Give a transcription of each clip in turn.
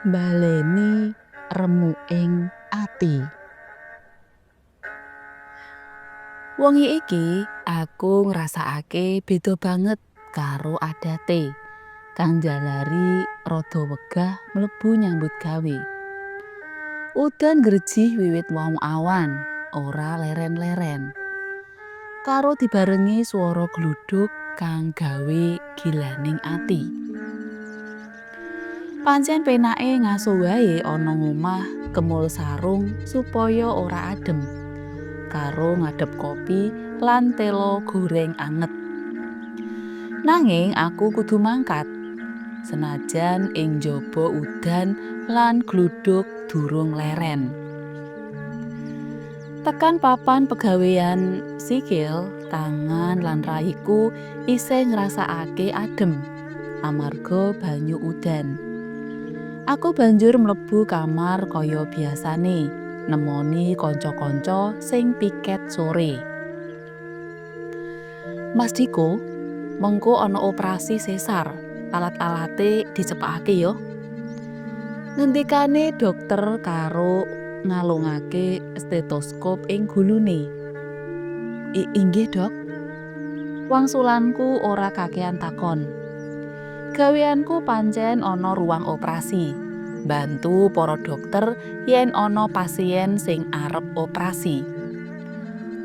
Mbaleni remuking ati. Wengi iki aku ngrasakake beda banget karo adate kang njalari rada wegah mlebu nyambut gawe. Udan ngrejih wiwit wau awan, ora leren-leren. Karo dibarengi swara gluduk kang gawe gilaning ati. Pancen penake ngaso wae ana ngomah kemul sarung supaya ora adem. Karo ngadhep kopi lan telo goreng anget. Nanging aku kudu mangkat. Senajan ing njaba udan lan gluduk durung leren. Tekan papan pegawean sikil, tangan lan raiku isih ngrasakake adem amarga banyu udan. Aku banjur mlebu kamar kaya biasane, nemoni kanca-kanca sing piket sore. Mas Diko, mengko ana operasi sesar, alat-alate dicepakake ya. Ngendikane dokter karo ngalungake stetoskop ing gulune. Inggih, Dok. Wangsulanku ora kakean takon. Gaweanku pancen ana ruang operasi, bantu para dokter yen ana pasien sing arep operasi.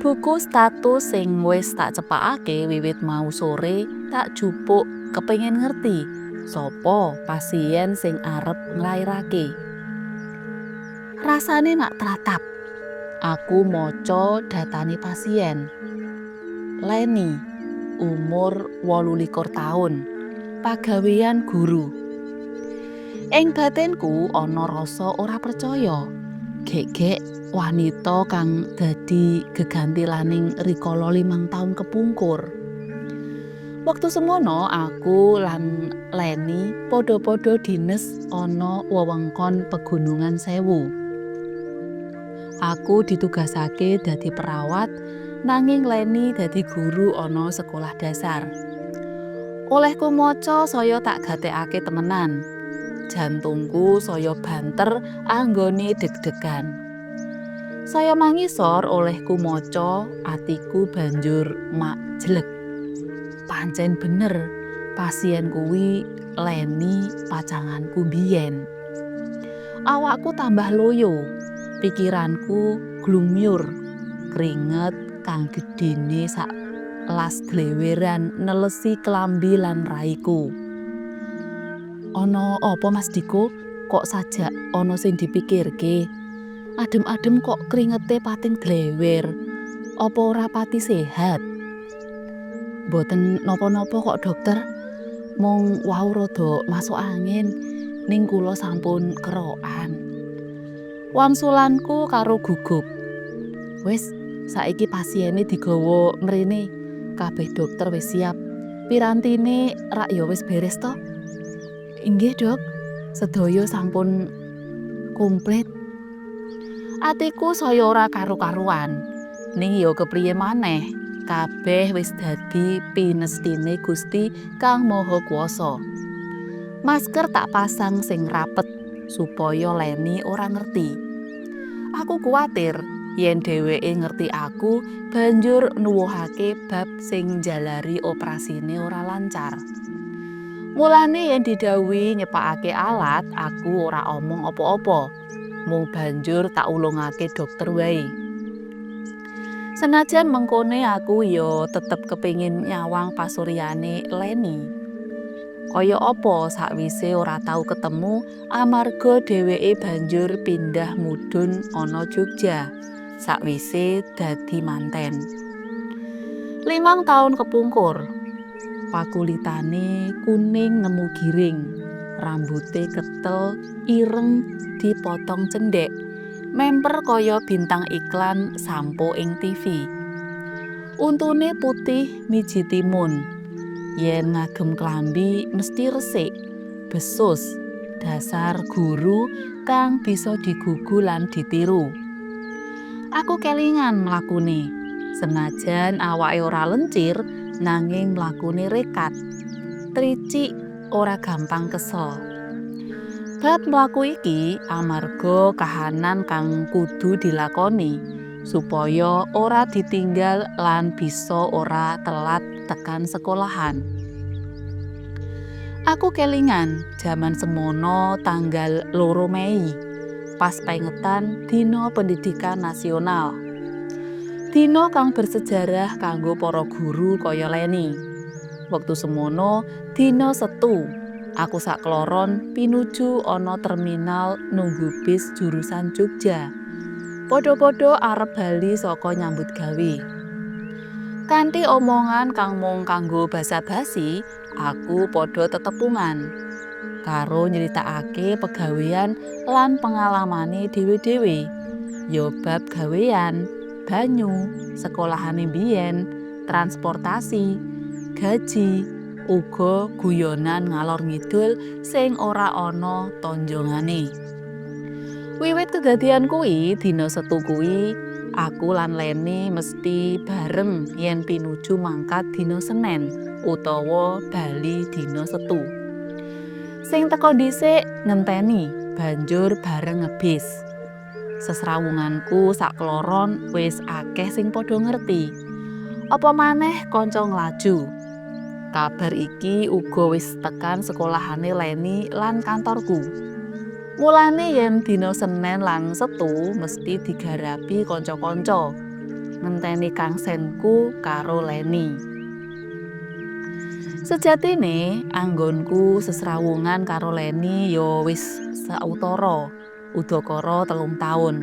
Buku status sing wis tak cepakake wiwit mau sore tak jupuk kepengin ngerti sapa pasien sing arep nglairake. Rasane mak tratap. Aku maca datane pasien. Leni, umur 28 taun, pagawean guru. Ing batinku ana rasa ora percaya. Gek-gek wanita kang dadi gegantilaning rikala 5 taun kepungkur. Wektu semono aku lan Leni padha-padha dines ana wewengkon Pegunungan Sewu. Aku ditugasake dadi perawat, nanging Leni dadi guru ana sekolah dasar. Olehku maca saya tak gatekake temenan. Jantungku saya banter anggone deg-degan. Saya mangisor olehku maca, atiku banjur mak jleg. Pancen bener, pasien kuwi Leni pacanganku biyen. Awakku tambah loyo, pikiranku glumyur, kringet kang gedhene sak las gleweran nelesi klambi lan raiku. Ana apa Mas Diko? Kok sajak ana sing dipikirke? Adem-adem kok kringete pating glewer. Apa ora pati sehat? Mboten napa-napa kok, dokter. Mung wau rada masuk angin, ning kula sampun kerokan. Wangsulanku karo gugup. Wis, saiki pasiene digawa mrene. Kabeh dokter wis siap. Pirantine rak ya wis beres to? Inggih, Dok. Sedaya sampun komplit. Atiku saya ora karu-karuan. Ning ya kepriye maneh? Kabeh wis dadi pinestine Gusti Kang Maha Kuwasa. Masker tak pasang sing rapet supaya Leni ora ngerti. Aku kuwatir yen dheweke ngerti aku banjur nuwuhake bab sing njalari operasine ora lancar. Mulane yen didhawuhi nyepakake alat, aku ora omong apa-apa. Mung banjur tak ulungake dokter wae. Senajan mengkone aku ya tetep kepingin nyawang pasuryane Leni. Kaya apa sakwise ora tau ketemu amarga dheweke banjur pindah mudhun ana Jogja sakwise dadi manten. 5 taun kepungkur, pakulitane kuning nemu giring, rambute ketel ireng dipotong cendhek, memper kaya bintang iklan sampo ing TV. Untune putih miji timun. Yen ngagem klambi mesti resik, besus, dasar guru kang bisa digugu lan ditiru. Aku kelingan mlakune. Senajan awake ora lencir, nanging mlakune rekat. Tricik ora gampang kesel. Bab mlaku iki amarga kahanan kang kudu dilakoni supaya ora ditinggal lan bisa ora telat tekan sekolahan. Aku kelingan jaman semono tanggal 2 Mei, pas pengetan Dina Pendidikan Nasional. Dina kang bersejarah kanggo para guru kaya Leni. Wektu semono dina Setu, aku sakloron pinuju ana terminal nunggu bis jurusan Jogja. Padha-padha arep bali saka nyambut gawe. Kanthi omongan kang mung kanggo basa-basi, aku padha tetepungan karo nyritakake pegawean lan pengalamane dhewe-dhewe. Ya bab gawean, banyu, sekolahane mbiyen, transportasi, gaji, uga guyonan ngalor ngidul sing ora ana tonjongane. Wiwit kedadian kuwi, dina Setu kuwi, aku lan Leni mesti bareng yen pinuju mangkat dina Senen utawa bali dina Setu. Sing teka dhisik ngenteni, banjur bareng ngebis. Sesrawunganku sakloron wis akeh sing padha ngerti. Apa maneh kanca nglaju. Kabar iki uga wis tekan sekolahane Leni lan kantorku. Mulane yen dina Senen lan Setu mesti digarapi kanca-kanca, ngenteni kangsenku karo Leni. Sejatine anggonku sesrawungan karo Leni ya wis sautara, udakara 3 taun.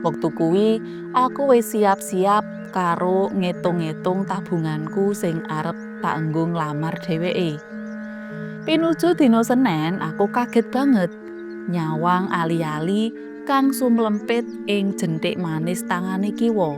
Wektu kuwi aku wis siap-siap karo ngetung-ngetung tabunganku sing arep tak nggo nglamar dheweke. Pinuju dina Senen aku kaget banget nyawang ali-ali kang sumlempit ing jenthik manis tangane kiwa.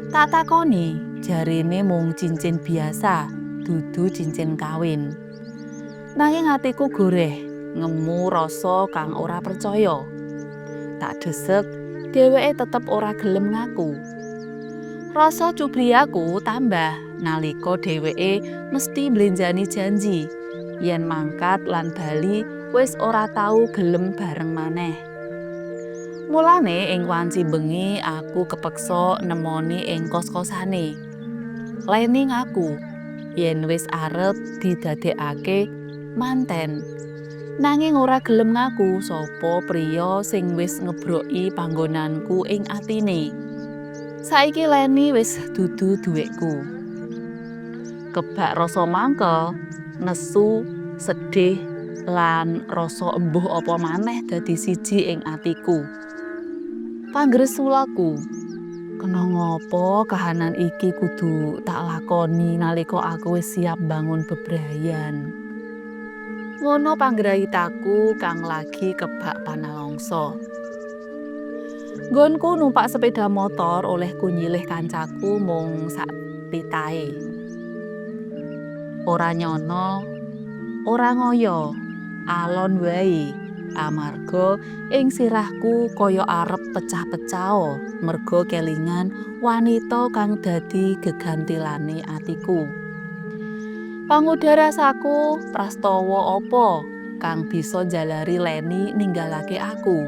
Tak takoni, jarene mung cincin biasa, dudu cincin kawin. Nanging atiku goreh, ngemu rasa kang ora percaya. Tak desek, dheweke tetep ora gelem ngaku. Rasa cubriaku tambah nalika dheweke mesti mblenjani janji yen mangkat lan bali wis ora tau gelem bareng maneh. Mulane ing wanci bengi aku kepeksa nemoni ing kos-kosane. Leni ngaku yen wis arep didadekake manten. Nanging ora gelem ngaku sapa priya sing wis ngebroki panggonanku ing atine. Saiki Leni wis dudu duwekku. Kebak rasa mangkel, nesu, sedih, lan rasa embuh apa maneh dadi siji ing atiku. Panggresulaku, kena ngapa kahanan iki kudu tak lakoni nalika aku wis siap mbangun bebrayan. Ngono panggraitaku kang lagi kebak panalongso. Nggonku numpak sepeda motor olehku nyilih kancaku mung sak titahe. Ora nyono, ora ngoyo, alon wae amarga ing sirahku kaya arep pecah-pecah merga kelingan wanita kang dadi gegantilane atiku. Pangudarasaku prastawa apa kang bisa njalari Leni ninggalake aku?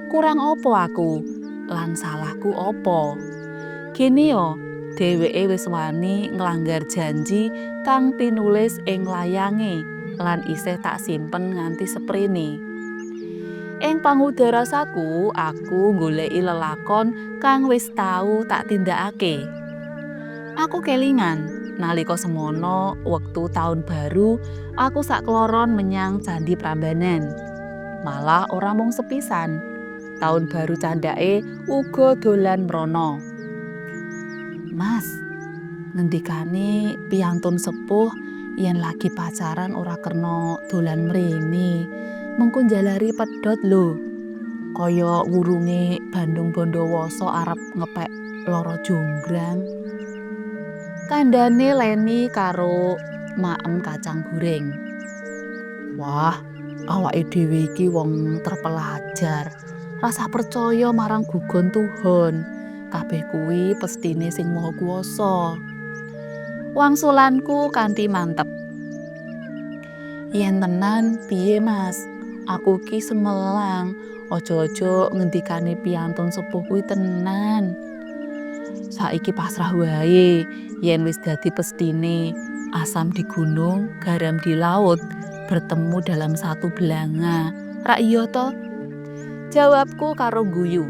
Kurang apa aku? Lan salahku apa? Gene yo, dheweke wis wani nglanggar janji kang tinulis ing layange lan isih tak simpen nganti seprene. Ing pangudarasaku, aku nggoleki lelakon kang wis tau tak tindakake. Aku kelingan nalika semono wektu taun baru aku sakloron menyang Candi Prambanan. Malah ora mung sepisan. Taun baru candhake uga dolan mrono. Mas, ngendikane piyantun sepuh yen lagi pacaran ora kena dolan mrene. Mengko njalari pedhot lho. Kaya wurunge Bandung Bondowoso arep ngepek Loro Jonggrang. Kandhane Leni karo maem kacang goreng. Wah, awake dhewe iki wong terpelajar. Rasah percaya marang gugon tuhon. Kabeh kuwi pestine Sing Maha Kuwasa. Wangsulanku kanthi mantep. Yen tenan piye, Mas? Aku ki semelang, aja-aja ngendikane piyantun sepuh kuwi tenan. Saiki pasrah wae yen wis dadi pestine asam di gunung, garam di laut, bertemu dalam satu belanga. Rak iya to? Jawabku karo guyu.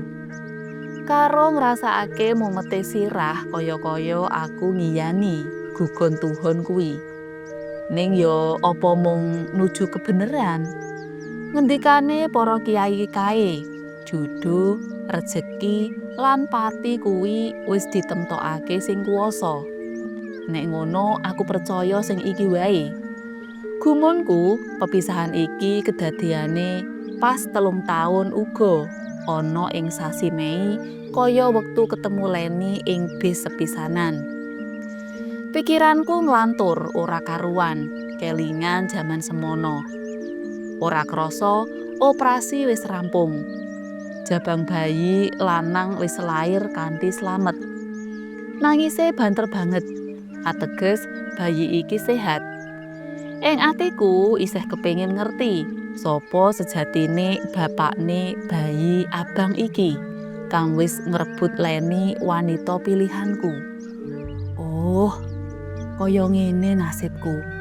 Karo ngrasakake mumete sirah kaya-kaya aku ngiyani gugon tuhon kuwi. Ning yo apa mung nuju kebeneran? Ngendikane para kiai kae, judo, rejeki, lan pati kuwi wis ditemtokake sing kuwasa. Nek ngono aku percaya sing iki wae. Gumunku, pepisahan iki kedadeane pas 3 taun uga ana ing sasi Mei kaya wektu ketemu Leni ing bis sepisanan. Pikiranku nglantur ora karuan, kelingan jaman semono. Ora krasa operasi wis rampung. Jabang bayi lanang wis lair kanthi slamet. Nangise banter banget. Ateges bayi iki sehat. Ing atiku isih kepingin ngerti sapa sejatine bapakne bayi abang iki kang wis ngrebut Leni wanita pilihanku. Oh, kaya ngene nasibku.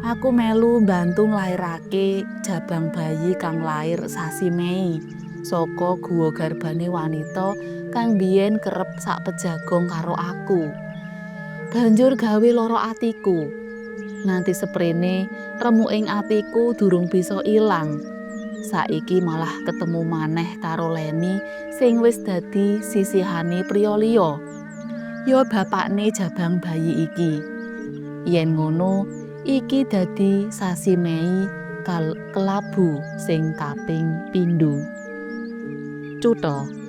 Aku melu mbantu nglairake jabang bayi kang lair sasi Mei saka guwa garbane wanita kang biyen kerep sak pejagong karo aku. Banjur gawe lara atiku. Nganti seprene remuking atiku durung bisa ilang. Saiki malah ketemu maneh karo Leni sing wis dadi sisihane priya liya. Ya bapakne jabang bayi iki. Yen ngono, iki dadi sasi Mei kal kelabu sing kaping pindho. Cutha.